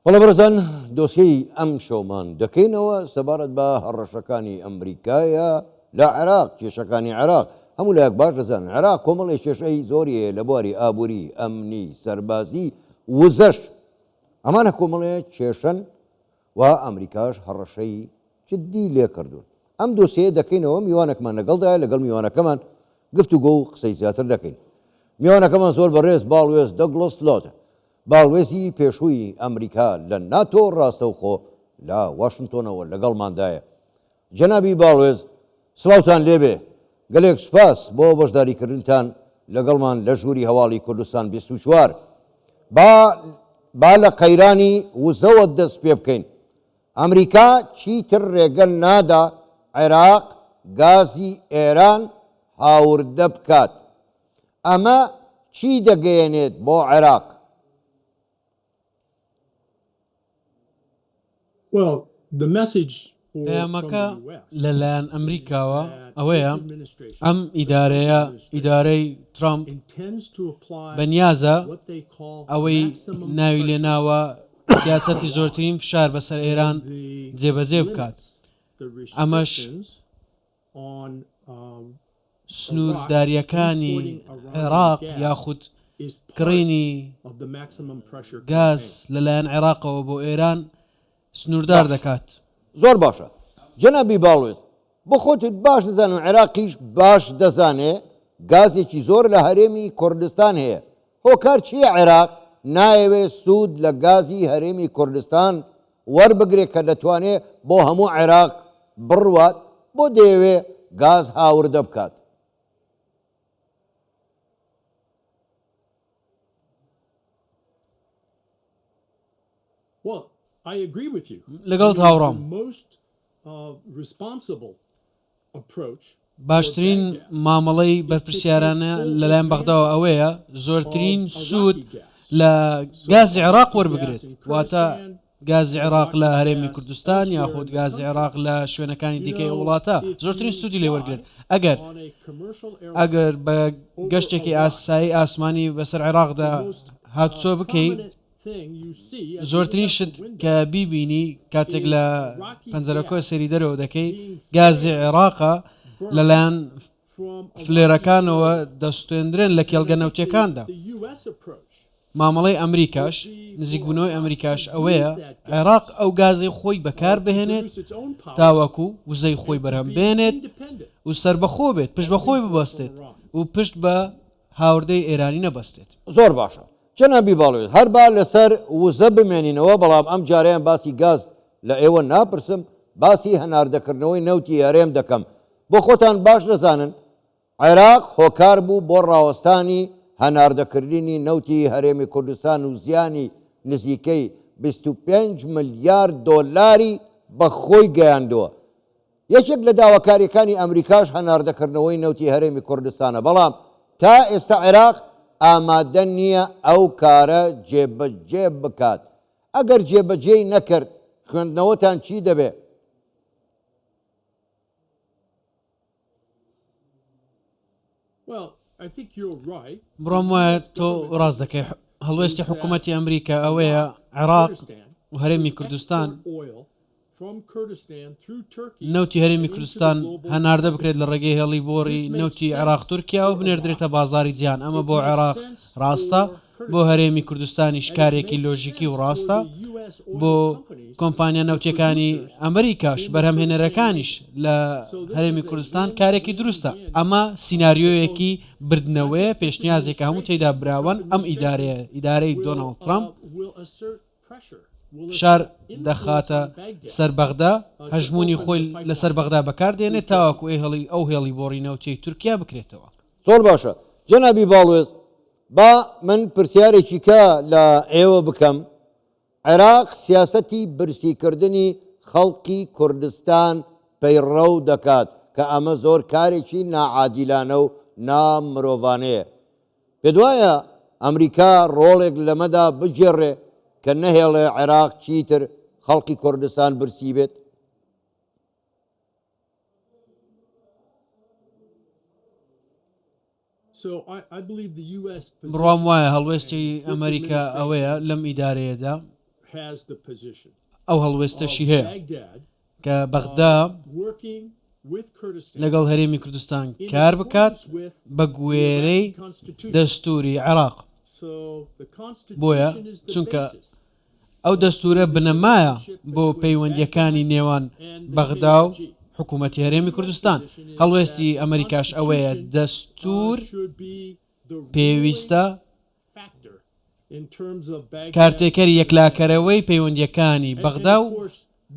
بەڵێ بەڕێزان دۆسیەی ئەمشەومان دەکەینەوە سەبارەت بە هەڕەشەکانی ئەمریکایە لە عێراق، کێشەکانی عێراق، هەموو لایەک باش دەزانن عێراق کۆمەڵێک کێشەی زۆری هەیە لە بواری ئابووری، ئەمنی، سەربازی، وزەش، ئەمانە کۆمەڵێک کێشەن و ئەمریکاش هەڕەشەی جدی لێکردوون. ئەم دۆسیەیە دەکەینەوە، میوانێکمان لەگەڵدایە، لەگەڵ میوانەکەمان گفتوگۆ و قسەی زیاتر دەکەین. میوانەکەمان زۆر بەڕێز باڵوێز دەگڵس لۆتە، باڵوێزی پێشووی ئەمریکا لە ناتۆ ڕاستەوخۆ لە واشنتۆنەوە لەگەڵماندایە. جەنابی باڵوێز سڵاوتان لێبێ، گەلێک سوپاس بۆ بەشداریکردنتان لەگەڵمان لە ژووری هەواڵی کوردستان 24. با با لە قەیرانی وزەوە دەست پێ بکەین. ئەمریکا چیتر ڕێگە نادا عێراق گازی ئێران هاوردە بکات. ئەمە چی دەگەیەنێت بۆ عێراق؟ پەیامەکە لەلایەن ئەمریکاوە ئەوەیە ئەم ئیدارەیە، ئیدارەی ترامپ بەنیازە ئەوەی ناوی لێناوە سیاسەتی زۆرترین فشار بەسەر ئێران جێبەجێ بکات، ئەمەش سنووردارییەکانی عێراق یاخود کڕینی گاز لەلایەن عێراقەوە بۆ ئێران سنووردار باش دەکات. زۆر باشە جەنابی باڵوێز، بۆ خۆتت باش دەزانی و عێراقیش باش دەزانێ گازێکی زۆر لە هەرێمی کوردستان هەیە، هۆکار چییە عێراق نایەوێ سوود لە گازی هەرێمی کوردستان وەربگرێ کە دەتوانێ بۆ هەموو عێراق بڕوات، بۆ دەیەوێ گاز هاوردە بکات؟ لەگەڵت هاوڕام. باشترین مامەڵەی بەرپرسیارانە لەلایەن بەغداوە ئەوەیە زۆرترین سوود لە گازی عێراق وەربگرێت، واتە گازی عێراق لە هەرێمی کوردستان یاخود گازی عێراق لە شوێنەکانی دیکەی ئەو وڵاتە زۆرترین سوودی لێ وەرگرێت. ئەگەر ئەگەر بە گەشتێکی ئاسایی ئاسمانی بەسەر عێراقدا هاتوچۆ بکەی، زۆرترین شت کە بیبینی کاتێک لە پەنجەرەکەوە سەیری دەرەوە دەکەی گازی عێراقە لەلایەن فلێرەکانەوە دەستێندرێن لە کێڵگە نەوتیەکاندا. مامەڵەی ئەمریکاش، نزیکبوونەوەی ئەمریکاش ئەوەیە عێراق ئەو گازەی خۆی بەکار بهێنێت تاوەکو وزەی خۆی بەرهەم بێنێت و سەربەخۆ بێت، پشت بە خۆی ببەستێت و پشت بە هاوردەی ئێرانی نەبەستێت. زۆر باشە جەنابی باڵوێز هەر با لەسەر وزە بمێنینەوە بەڵام ئەم جارەیان باسی گاز لە ئێوە ناپرسم باسی هەناردەکردنەوەی نەوتی هەرێم دەکەم بۆ خۆتان باش دەزانن عێراق هۆکار بوو بۆ ڕاوەستانی هەناردەکردنی نەوتی هەرێمی کوردستان و زیانی نزیکەی 25 ملیار دۆلاری بە خۆی گەیاندووە یەکێک لە داواکارییەکانی ئەمریکاش هەناردەکردنەوەی نەوتی هەرێمی کوردستانە، بەڵام تا ئێستا عێراق ئامادە نییە ئەو کارە جێبەجێ بکات، ئەگەر جێبەجێی نەکرد خوێندنەوەتان چی دەبێ؟ بڕوام وایە تۆ ڕاست دەکەی، هەڵوێستی حکوومەتی ئەمریکا ئەوەیە عێراق و هەرێمی کوردستان نەوتی هەرێمی کوردستان هەناردە بکرێت لە ڕێگەی هێڵی بۆڕی نەوتی عێراق تورکیاوە بنێردرێتە بازاڕی جیهان، ئەمە بۆ عێراق ڕاستە، بۆ هەرێمی کوردستانیش کارێکی لۆژیکی و ڕاستە، بۆ کۆمپانیا نەوتیەکانی ئەمریکاش، بەرهەمهێنەرەکانیش لە هەرێمی کوردستان کارێکی دروستە. ئەمە سیناریۆیەکی بردنەوەیە، پێشنیازێکە هەموو تێیدا براوەن، ئەم ئیدارەیە، ئیدارەی دۆناڵد ترەمپ، فشار دەخاتە سەر بەغدا، هەژموونی خۆی لەسەر بەغدا بەکاردێنێت تاوەکو ئەو هێڵی بۆڕی نەوتیەی تورکیا بکرێتەوە. زۆر باشە جەنابی باڵوێز با من پرسیارێکی کە لە ئێوە بکەم عێراق سیاسەتی برسیکردنی خەڵکی کوردستان پەیڕەو دەکات کە ئەمە زۆر کارێکی ناعادیلانە و نا مرۆڤانەیە پێت وایە ئەمریکا ڕۆڵێک لەمەدا بگێڕێ کە نەهێڵێ عێراق چیتر خەڵکی کوردستان برسی بێت؟ بڕوام وایە هەڵوێستی ئەمریکا ئەوەیە لەم ئیدارەیەدا. ئەو هەڵوێستەشی هەیە کە بەغدا لەگەڵ هەرێمی کوردستان کار بکات بە گوێرەی دەستووری عێراق. بۆیە چونکە ئەو دەستوورە بنەمایە بۆ پەیوەندییەکانی نێوان بەغدا و حکوومەتی هەرێمی کوردستان. هەڵوێستی ئەمەریکاش ئەوەیە دەستوور پێویستە کارتێکەری یەکلاکەرەوەی پەیوەندییەکانی بەغدا و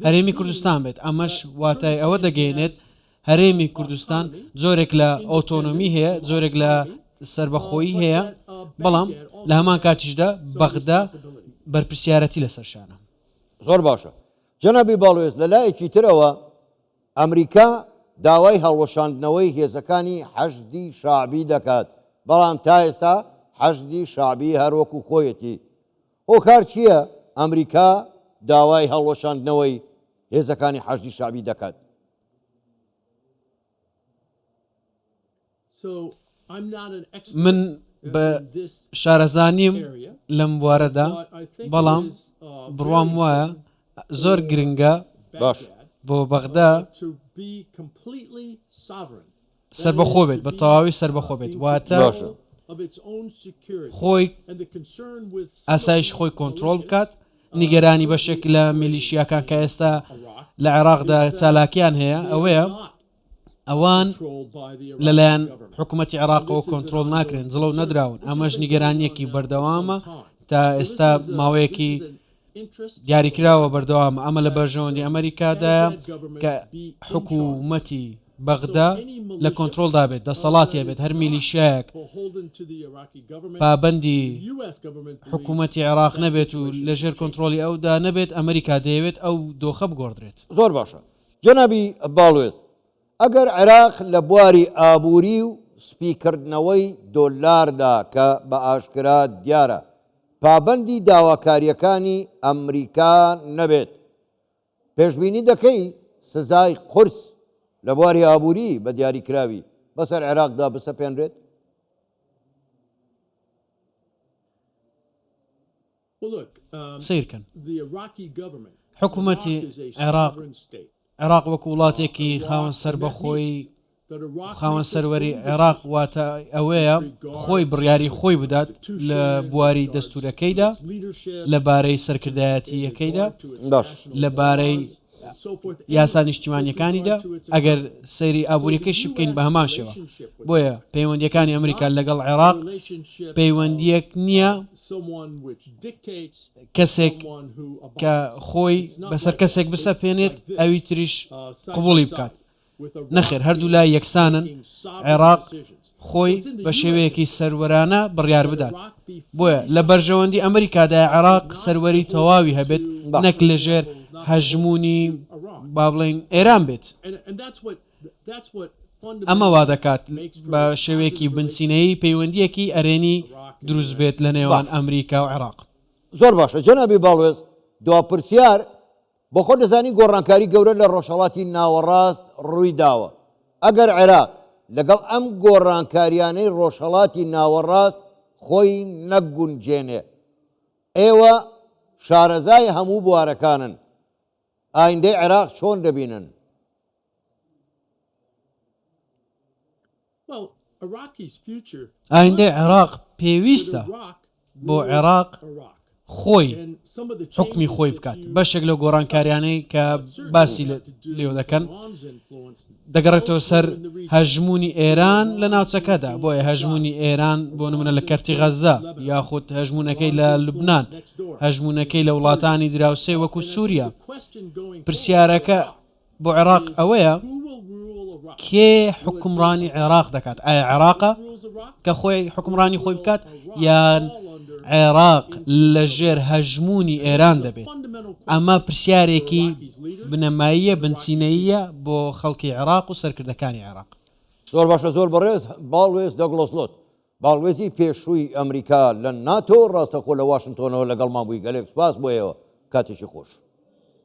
هەرێمی کوردستان بێت، ئەمەش واتای ئەوە دەگەیەنێت هەرێمی کوردستان جۆرێک لە ئۆتۆنۆمی هەیە، جۆرێک لە سەربەخۆیی هەیە، بەڵام لە هەمان کاتیشدا بەغدا بەرپرسیارەتی لەسەر شانە. زۆر باشە جەنابی باڵوێز، لە لایەکی ترەوە ئەمریکا داوای هەڵوەشاندنەوەی هێزەکانی حەشدی شەعبی دەکات، بەڵام تا ئێستا حەشدی شەعبی هەر وەکو خۆیەتی. هۆکار چییە ئەمریکا داوای هەڵوەشاندنەوەی هێزەکانی حەشدی شەعبی دەکات؟ من بە شارەزا نیم لەم بوارەدا، بەڵام بڕوام وایە زۆر گرنگە باش. بۆ بەغدا سەربەخۆ بێت، بە تەواوی سەربەخۆ بێت، واتە باشە. خۆی ئاسایشی خۆی کۆنترۆڵ بکات، نیگەرانی بەشێک لە میلیشیاکان کە ئێستا لە عێراقدا چالاکیان هەیە ئەوەیە ئەوان لەلایەن حکوومەتی عێراقەوە کۆنترۆڵ ناکرێن، جڵەو نەدراون، ئەمەش نیگەرانییەکی بەردەوامە تا ئێستا ماوەیەکی دیاریکراوە بەردەوامە، ئەمە لە بەرژەوەندی ئەمەریکادایە کە حکوومەتی بەغدا لە کۆنترۆڵدا بێت، دەسەڵاتی هەبێت، هەر میلیشیایەک پابەندی حکوومەتی عێراق نەبێت و لەژێر کۆنترۆڵی ئەودا نەبێت، ئەمەریکا دەیەوێت ئەو دۆخە بگۆڕدرێت. زۆر باشە جەنابی باڵوێز، ئەگەر عێراق لە بواری ئابووری و سپیکردنەوەی دۆلاردا کە بە ئاشکرا دیارە پابەندی داواکارییەکانی ئەمریکا نەبێت، پێشبینی دەکەی سزای قورس لە بواری ئابووری بە دیاریکراوی بەسەر عێراقدا بسەپێنرێت؟ سەیرکەن حکوومەتی عێراق عێراق وەکو وڵاتێکی خاوەن سەربەخۆیی خاوەن سەروەری عێراق واتە ئەوەیە خۆی بڕیاری خۆی بدات لە بواری دەستورەکەیدا لەبارەی سەرکردایەتییەکەیدا باش. لەبارەی یاسا نیشتیمانیەکانیدا ئەگەر سەیری ئابووریەکەیشی بکەین بە هەمان شێوە بۆیە پەیوەندیەکانی ئەمریکا لەگەڵ عێراق پەیوەندیەک نییە کەسێک کە خۆی بەسەر کەسێک بسەپێنێت ئەوی تریش قبوڵی بکات نەخێر هەردوولا یەکسانن، عێراق خۆی بە شێوەیەکی سەروەرانە بڕیار بدات، بۆیە لە بەرژەوەندی ئەمریکادایە عێراق سەروەری تەواوی هەبێت نەک لەژێر هەژموونی با بڵێین ئێران بێت. ئەمە وادەکات بە شێوەیەکی بنچینەیی پەیوەندییەکی ئەرێنی دروست بێت لە نێوان ئەمریکا و عێراق. زۆر باشە جەنابی باڵوێز، دوا پرسیار، بۆ خۆت دەزانی گۆڕانکاری گەورە لە ڕۆژهەڵاتی ناوەڕاست ڕووی داوە. ئەگەر عێراق لەگەڵ ئەم گۆڕانکاریانەی ڕۆژهەڵاتی ناوەڕاست خۆی نەگونجێنێ، ئێوە شارەزای هەموو بوارەکانن، ئایندەی عێراق چۆن دەبینن؟ ئایندەی عێراق پێویستە بۆ عێراق خۆی حوکمی خۆی بکات، بەشێک لەو گۆڕانکاریانەی کە باسی لێوە دەکەن دەگەڕێتەوە سەر هەژموونی ئێران لە ناوچەکەدا، بۆیە هەژموونی ئێران بۆ نمونە لە کەرتی غەززە یاخود هەژموونەکەی لە لوبنان، هەژموونەکەی لە وڵاتانی دراوسێ وەکو سووریا. پرسیارەکە بۆ عێراق ئەوەیە کێ حوکمڕانی عێراق دەکات؟ ئایا عێراقە کە خۆی حوکمڕانی خۆی بکات یان عێراق لەژێر هەژموونی ئێران دەبێت؟ ئەمە پرسیارێکی بنەماییە، بنچینەییە بۆ خەڵکی عێراق و سەرکردەکانی عێراق. زۆر باشە زۆر بەڕێز باڵوێز دەگڵۆس لۆت باڵوێزی پێشووی ئەمریکا لە ناتۆ ڕاستەخۆ لە واشنتۆنەوە لەگەڵمان بووی گەلێک سوپاس بۆ ئێوە کاتێکی خۆش.